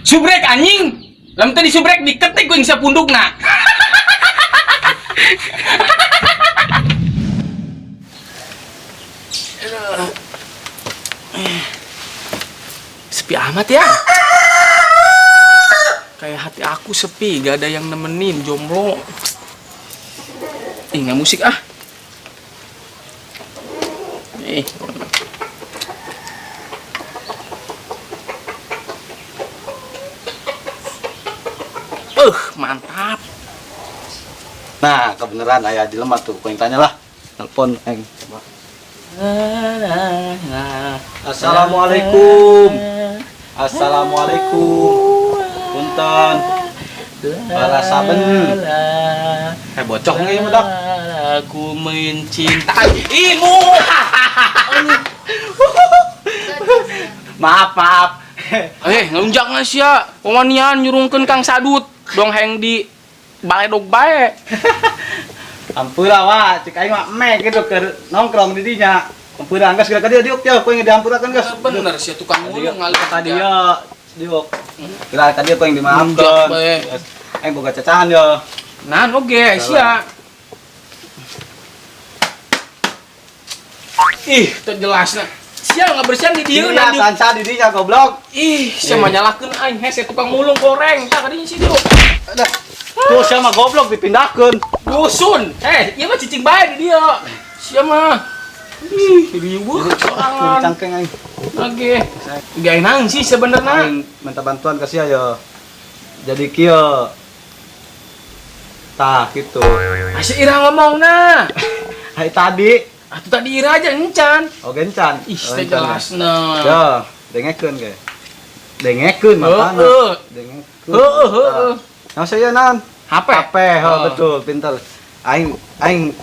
Subrek anjing. Lamun teu disubrek diketik ku ing sapundukna. Sepi amat ya. Kayak hati aku sepi, gak ada yang nemenin, jomblo. Ih, nggak musik ah. Ih. Mantap. Nah, kebenaran aya jelema tuh, ku tanya lah. Telepon aing coba. Assalamualaikum. Assalamualaikum. Punten. Para saben. Eh, bocok nih budak. Aku mencintaimu. Maaf, maaf. Eh, ngelunjak nggak sih ya? Pemanian nyurungkeun Kang Sadut. Dong heng di baledog bae. Ampura wah, cek aing mah mek gitu keur nongkrong di dinya. Ampura anggas geura ka dieu diuk ya, ku yang dihampurakeun geus. Bener sih tukang mulung ngalir Tadi ya diuk. Geura ka dieu ku yang dimaafkeun. Nunjak bae. Aing boga cacahan yo. Nah, oke, sia. Ih, teu jelasna. Sia nggak bersihan di dieu Iya, tansa di dinya goblok. Ih, sia mah nyalahkeun aing hese tukang mulung goreng. Tah kadinya sih dieu. Aduh. Tuh sia mah goblok dipindahkeun. Dusun. Eh, ieu mah cicing bae di dieu. Sia mah. Ih, riweuh sorangan. Cangkeng aing. Lagi. Gak naon sih sebenarnya. Aing minta bantuan ke sia yo. Jadi kieu. Tah gitu. Asih ira ngomongna. Hai tadi. Atuh tadi ira aja encan. Oh gencan. Ih, Oh, teh encan, ya. jelasna. Yo, dengekeun ge. Dengekeun matana. Heeh. Dengekeun. Heeh, heeh. Nah, saya naon? HP. HP, oh, betul, pinter. Aing aing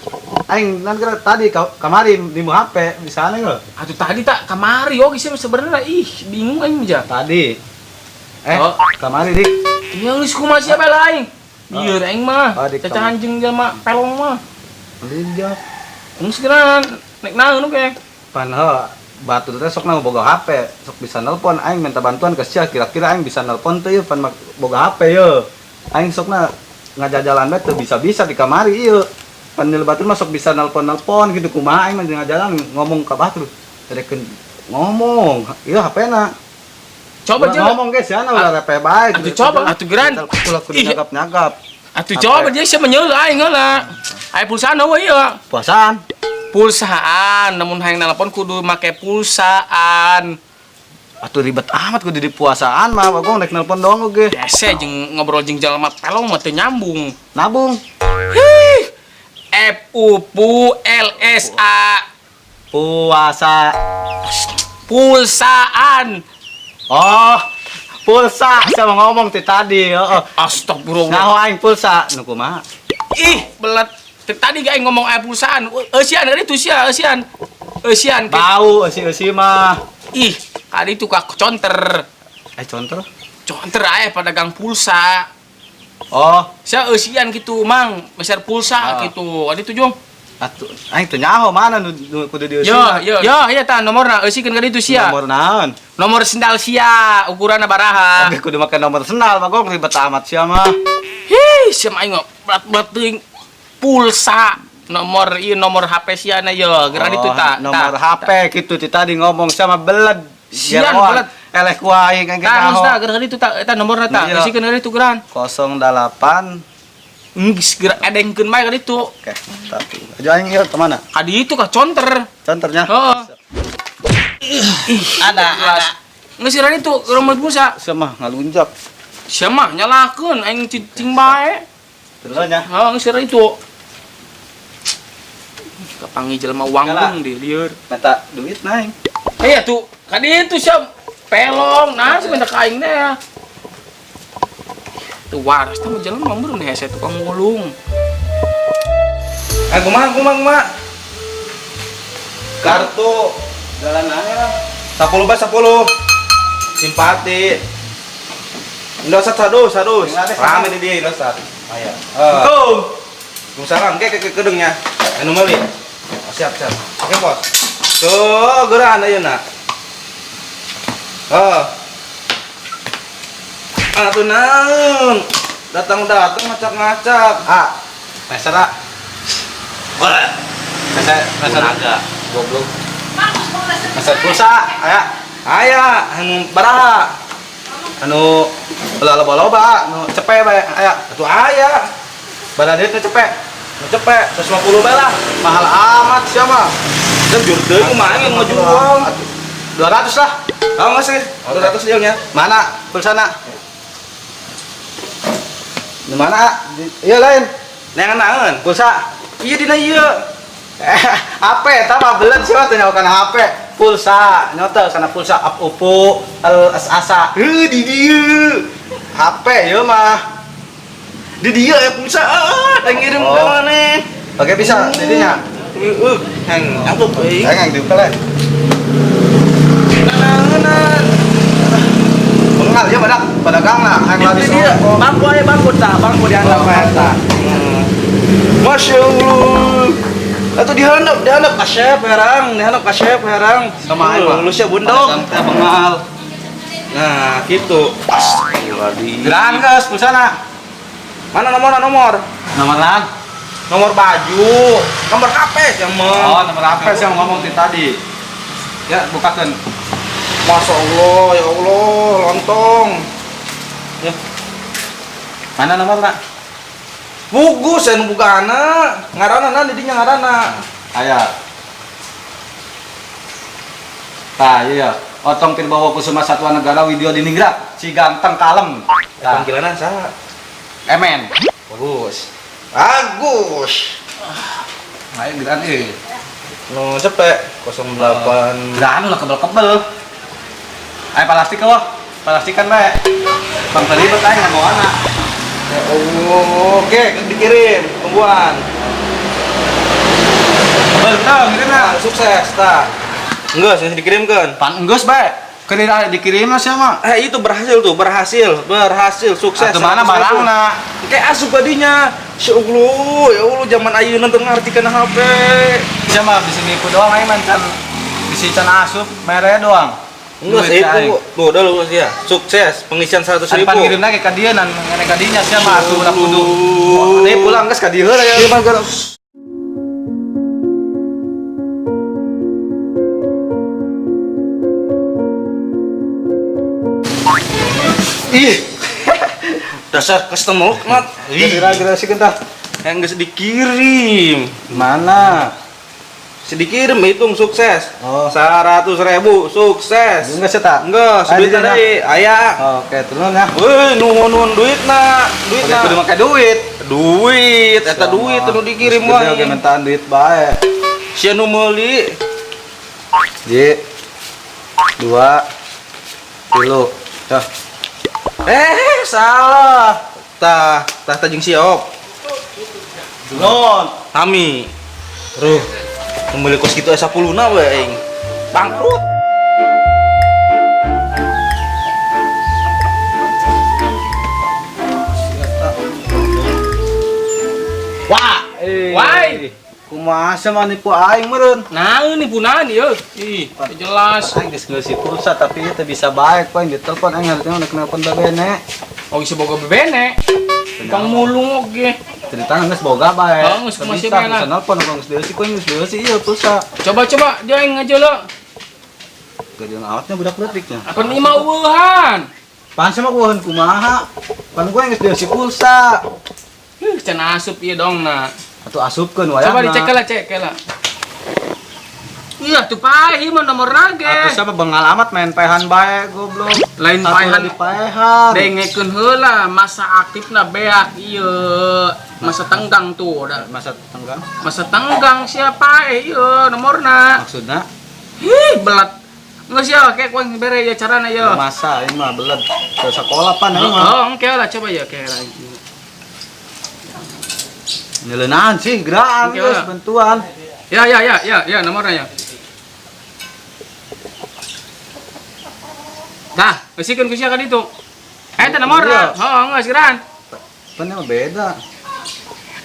aing nan kira tadi kamari di mu HP di sana enggak? Atuh tadi tak kamari oge sih sebenarnya ih bingung aing mah. Tadi. Eh, Oh. kamari dik. Iya geus kumaha sia bae lah aing. Bieur aing mah. Oh, di Cacahan jeung jelema pelong mah. Linjak. Geus geura nek naon oge. Pan heuh, batu teh sok na boga HP, sok bisa nelpon aing minta bantuan ke sia kira-kira aing bisa nelpon teu yeuh pan boga HP yeuh. Aing sokna ngajajalan bae teu bisa-bisa di kamari ieu. Pan di batur mah sok bisa nelpon-nelpon gitu kumaha aing mah ngajalan ngomong ka batur. Tarekeun ngomong, ieu HP-na. Coba Ulah jeung ngomong ge sia ulah repe bae. Atuh coba, atuh geran. Ulah kudu Ih. nyagap-nyagap. Atuh coba jeung sia menyeul aing heula. Aya pulsana we ieu. Puasaan. Pulsaan, namun hayang nelpon kudu make pulsaan. Atuh ribet amat kudu di puasaan mah, bagong rek nelpon doang oge. Biasa jeung ngobrol jeung jelema pelong mah teu nyambung. Nabung. Hih. F U P L S A. Puasa. Pulsaan. Oh, pulsa. Saya mau ngomong ti tadi, heeh. Astagfirullah. Nah, aing pulsa. Nu kumaha? Ih, belet. Tadi gak ngomong aya pulsaan. Eusian tadi tuh sia, eusian. Eusian. Bau eusi-eusi mah. Ih, kali itu ka conter. Eh, conter. Conter aya pedagang pulsa. Oh, Sia eusian gitu, Mang. Meser pulsa Ah. gitu. Adi tuh jong. atuh aing teu nyaho mana nu kudu dieusi. Yo, yo, yo, iya tah nomorna eusikeun ka ditu sia. Nomor naon? Nomor sendal sia, ukuranna baraha. Oke, kudu make nomor sendal, bagong ribet amat sia mah. Hih, sia mah aing mah berat-berat teuing. Pulsa nomor ieu nomor HP sia na ye, geura ditu ta. Nomor HP gitu ti tadi ngomong sama beled. Sian, Geroan. beled. Eleh ku aing aing Tah, nyaho. geus tah geura ditu ta, eta nomorna ta. Nah, iya. Eusikeun ka ditu geran. 08. Geus geura edengkeun bae ka ditu. Oke, tapi aja aing ieu kemana? Ka ditu ka conter. Conternya. Heeh. Ih, Ada, jelas. Geus geura ditu nomor pulsa. Sia mah ngalunjak. Sia mah nyalakeun aing cicing bae. Terus nya. Heeh, geus geura ditu. Kapangi jelema wanggung di lieur. Minta duit naik. Eh tuh, ka ditu sia pelong, nah sih minta ka aing teh ya. Tuh waras teh mah jelema meureun hese tukang mulung. Eh, kumaha, kumaha, kumaha? Kartu jalan aja. 10 bae 10. Simpati. Indosat sadus, sadus. Rame di dia Indosat. Aya. Assalamualaikum. Waalaikumsalam. Ke ke kedengnya. Anu meuli. Oh, siap, siap. Oke, Bos. Tuh, geura ayeuna. Oh. Atuh naon? Datang-datang ngacak-ngacak. Ah, meser ah. Wah, Meser, meser. naga. Goblok. Meser pulsa, aya. Aya, anu baraha. Anu ulah loba-loba, anu cepe bae, aya. Atuh aya. Bala duit nu cepe. Nu cepet 150 bae lah. Mahal amat sia mah. Dan jur deui kumaha aing ngajual. 200 lah. Ah, geus geus. 200 deal nya. Mana pulsana? Di mana? Iya lain. Neangan naon? Pulsa. Iya dina ieu. HP eta mah beuleut sia mah teu nyaho kana HP. Pulsa, nyotel kana pulsa up upu L S asa. Heuh di dieu. HP ieu mah. Di dieu ya pulsa. Ah, teh ngirim Oh. ka maneh. Oke bisa jadinya. Heuh, hang atuh euy. Jangan dibuka lah. Naonan. Bengal ya badak, pedagang lah, yang Di lagi dieu songkok. bangku aya bangku tah, bangku dihandap Oh, bae tah. Masya Allah. Atuh dihandap, dihandap kasep herang, dihandap kasep herang. Sama aing mah. Lu sia bundok. Pedagang teh bengal. Nah, gitu. Astagfirullahaladzim. Geran geus pulsana. Mana nomor nomor? Nomor naon? Nomor baju, nomor HP yang Oh, nomor HP sih yang ngomong ti tadi. Ya, bukakeun. Masya Allah, ya Allah, lontong. Ya. Mana nomor, Nak? Bugus anu buka anak, ngarana na didinya ngarana. Aya. Tah, iya. Otong Pirbawa Kusuma Satuan Negara Widyo Diningrat, si ganteng kalem. Tah, Panggilanna saha? Emen. Bagus. Bagus. Ayo geran euy. Nu cepet 08. Geran ulah kebel-kebel. Ayo plastik eueuh. Plastikan bae. Bang terlibat aing ngomongana. Ya Allah, oke dikirim, tungguan. Kebel teu ngirimna. Nah, sukses tah. Enggak, sih dikirimkan. Pan enggeus bae. Keur dikirim mah sia mah. Eh itu berhasil tuh, berhasil, berhasil, sukses. Atuh mana 100.000. barangna? Kayak asup badinya. Ya Allah, ya Allah, zaman ayeuna teu ngarti kana HP. Sia mah bisa nipu doang aing mah can bisa can asup mere doang. Enggak Duit sih aing. itu. Tuh, udah lu ya. Sukses pengisian 100.000. Pan pan ngirim lagi ka dieu nan ngene ka dinya sia mah atuh ulah kudu. Allah. Nih pulang geus ka dieu heula ya. Iya, Bang. Ih. Dasar customer mat. Kira-kira sih kentah. Yang geus dikirim. Mana? Sedikirim hitung sukses. Oh. 100.000 sukses. Enggak sih tak? Enggak, Ayo, duit dinya. tadi aya. Oke, turun ya. Woi, nuhun nuhun duitna, Pakai duitna. kudu make duit. Duit, eta duit nu dikirim wae. wae. Oke, mentaan duit bae. Sia nu meuli. J 2 3. Dah. Eh, salah. Tah, tah tah jeung siop. Non. Tami. Ruh. Nu meuli kos kitu aya 10 na we aing. Bangkrut. Wah, Wai. Kumaha sia mah nipu aing meureun. Nah, ini punaan ya. Ih, jelas. Aing geus ngeusi pulsa tapi ieu teu bisa bae ku aing ditelepon aing harusnya udah nelpon babene. Oh, isi boga bebene. Kang mulung oge. Cerita geus boga bae. Oh, geus Teu masih bisa, bae lah. bisa nelpon geus dieusi ku aing geus dieusi ieu pulsa. Coba-coba dia yang aja lo. Gadeun awatnya budak leutiknya. Apa nih mau eueuhan? Pan sama eueuhan kumaha? Pan gua geus dieusi pulsa. Ih, can asup ieu dong nah. Atuh asupkeun wayahna. Coba dicek lah, cek lah. Iya, tuh paeh ieu mah nomor nage. Atuh siapa bengal amat main paehan bae goblok. Lain Atuh paehan. di paehan. Dengekeun heula masa aktifna beak ieu. Masa tenggang tuh udah. Masa tenggang Masa tenggang siapa ieu nomorna. maksudna? Ih, belat. Enggak sih, kayak kuang bere ya carana ya. Masa ini mah beled. Ke sekolah pan ini mah. Oh, oke lah coba ya kayak lagi. Nyeleunahan sih geraan Oke geus lah. bantuan. Ya ya ya ya ya nomornya ya. Nah, eusikeun ku sia ka ditu. Eta nomorna. Iya. Heeh, geus geran. Pan mah beda.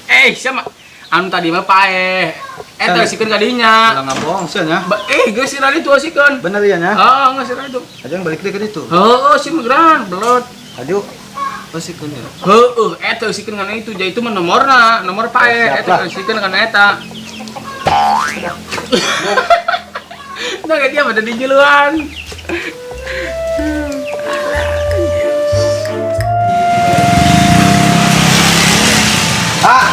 Eh, siapa? Anu tadi mah paeh. Eta Kan. eusikeun ka dinya. Ulah ngabohong sih nya. Geus sira ditu eusikeun. Bener ya nya? Heeh, geus sira ditu. Aja balik deui ka ditu. Heeh, sih mah geran, belot. Aju. Eusikeun ya. Heeh, eta eusikeun kana itu, jadi itu mah nomorna, nomor pae, Siap eta lah. Eusikeun kana eta. Nah, dia pada di juluan. Ah.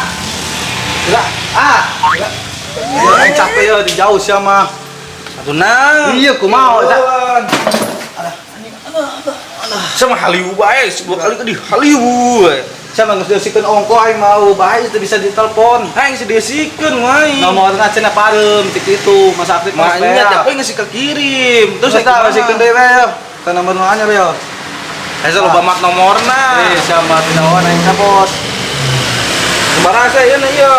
Gila. Ah. Gila. Iya, aing capek ya di jauh sia mah. Atuh nang. Iya, kumaha, Cak? Sama haliu bae, sebuah kali ke di haliu we. Sia mah geus dieusikeun ongko aing mau bae teu bisa ditelepon. Aing geus diesikeun wae. Nomorna cenah pareum cik itu, Mas Afif mah Makanya tapi geus kekirim. Terus Terus kita eusikeun deui we ya. Ka nomor nu anyar ya. Asa loba mak nomorna. Eh, sia mah tinawan aing ka bos. Sabaraha saya ieu ieu.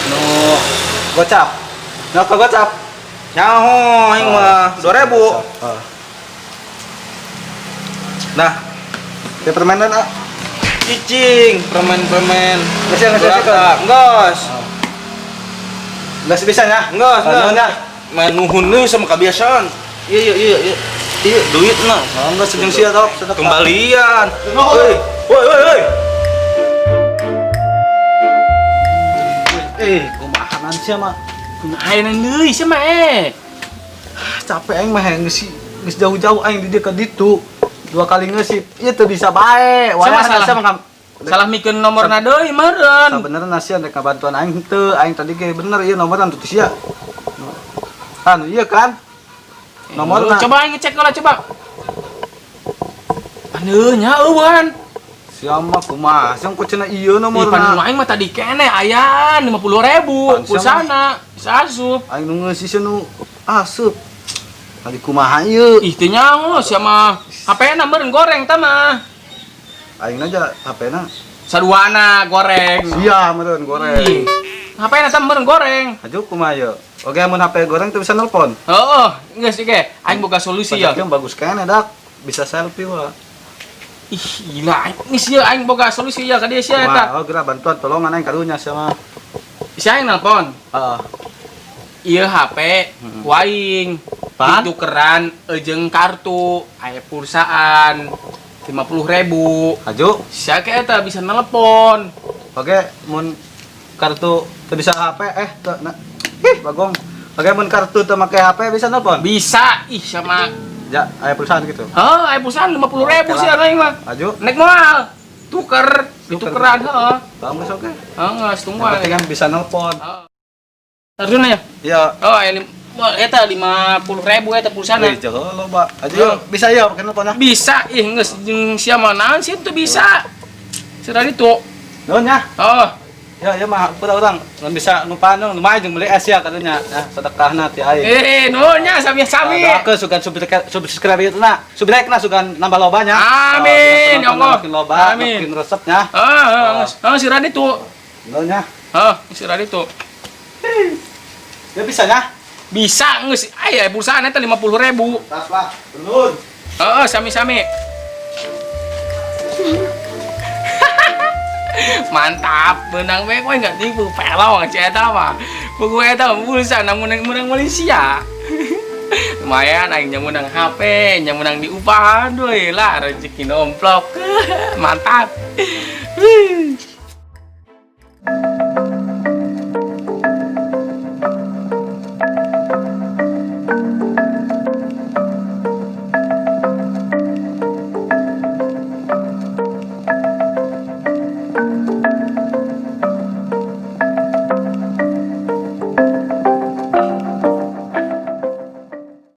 Nu gocap. Nu ka gocap. Nyaho aing mah 2000. Oh. Nah, Di permainan ah. cicing, permen-permen. Geus ya, geus ya, Geus. Geus bisa nya? Geus, Oh, nuhun ya. Main nuhun deui sama kebiasaan. Iya iya iya iya. Iya, duitna. Oh, geus jeung sia tok, sedekah. Kembalian. Nuhun. Woi, woi, woi, woi. Eh, kumaha sia mah. Kumaha deui sia mah eh. Capek aing mah geus geus jauh-jauh aing di dieu ka ditu. Dua kali ngeusip, ieu teu bisa bae. Sama Wayahna salah. sia mah Salah mikeun nomorna deui meureun. Sabenerna sia rek ngabantuan aing henteu, aing tadi ge bener ieu nomoran tuh sia. Anu iya kan? Nomorna. Coba aing ngecek heula coba. Aduh, nya eueuhan. Sia mah kumaha sia ku cenah ieu Ih, pan nomorna. aing mah tadi keneh ayaan 50.000 Pan sia mah. pulsana. Bisa asup. Aing nu ngeusi sia nu asup. Tadi kumaha ieu? Ih, teu nyaho sia mah. HP-na meureun goreng tah mah. Aing aja HP-na. Saduana goreng. Sia meureun goreng. Ih, HP-na tah meureun goreng. Aju kumaha ieu? Oke, mun HP goreng tuh bisa nelpon. Heeh, geus ge. Aing boga solusi ya. Pajaknya bagus kayaknya dak, bisa selfie wah. Ih, gila aing geus ieu aing boga solusi ya ka dieu sia eta. Kumaha? Oh, geura bantuan tolongan aing karunya sia mah. Sia aing nelpon. Heeh. Ieu HP ku aing. Pan? Ditukeran jeung kartu, aya pulsaan 50.000. Aju. Sia ke eta bisa nelpon. Oke, mun kartu teu bisa HP eh teu na. Ih, bagong. Oke, mun kartu teu make HP bisa nelpon? Bisa, ih sama. Ja, aya perusahaan gitu. Heuh, aya pulsaan 50.000 Oke sih lah. aing mah. Aju. Nek moal. Tuker, Tuker. ditukeran heeh. Bang geus oke. Heeh, geus Yang tungguan. penting kan bisa nelpon. Heeh. Arjuna ya? Iya. Oh, aya eta 50.000 eta pulsana. Wih, jauh loba. Aju, yuk. Bisa ya pakai nelpon ah. Bisa, ih geus jeung sia mah naon sih teu bisa. Sudah itu. Nuhun ya. Oh, Ya, ya mah pura urang mun bisa ngupahan dong lumayan jeung beli es ya kadunya. Ya, sedekahna ti aing. eh nuhun nya sami-sami. Doakeun sugan subscribe itu na. Subscribe na sugan nambah lobanya. Amin, ya Allah. Makin loba, Amin. makin resepnya. Heeh, heeh, heeh, si Radit tuh. Nuhun ya. Heeh, si Radit tuh. Ya bisa ya. Bisa geus aya pulsaan eta 50.000. Tas lah. Nuhun. Heeh, sami-sami. Mantap, menang we kowe enggak tipu pelong cek eta mah. Buku eta pulsa nang menang Malaysia. Lumayan aing nya menang HP, nya menang diupahan deui lah rezeki nomplok. Mantap.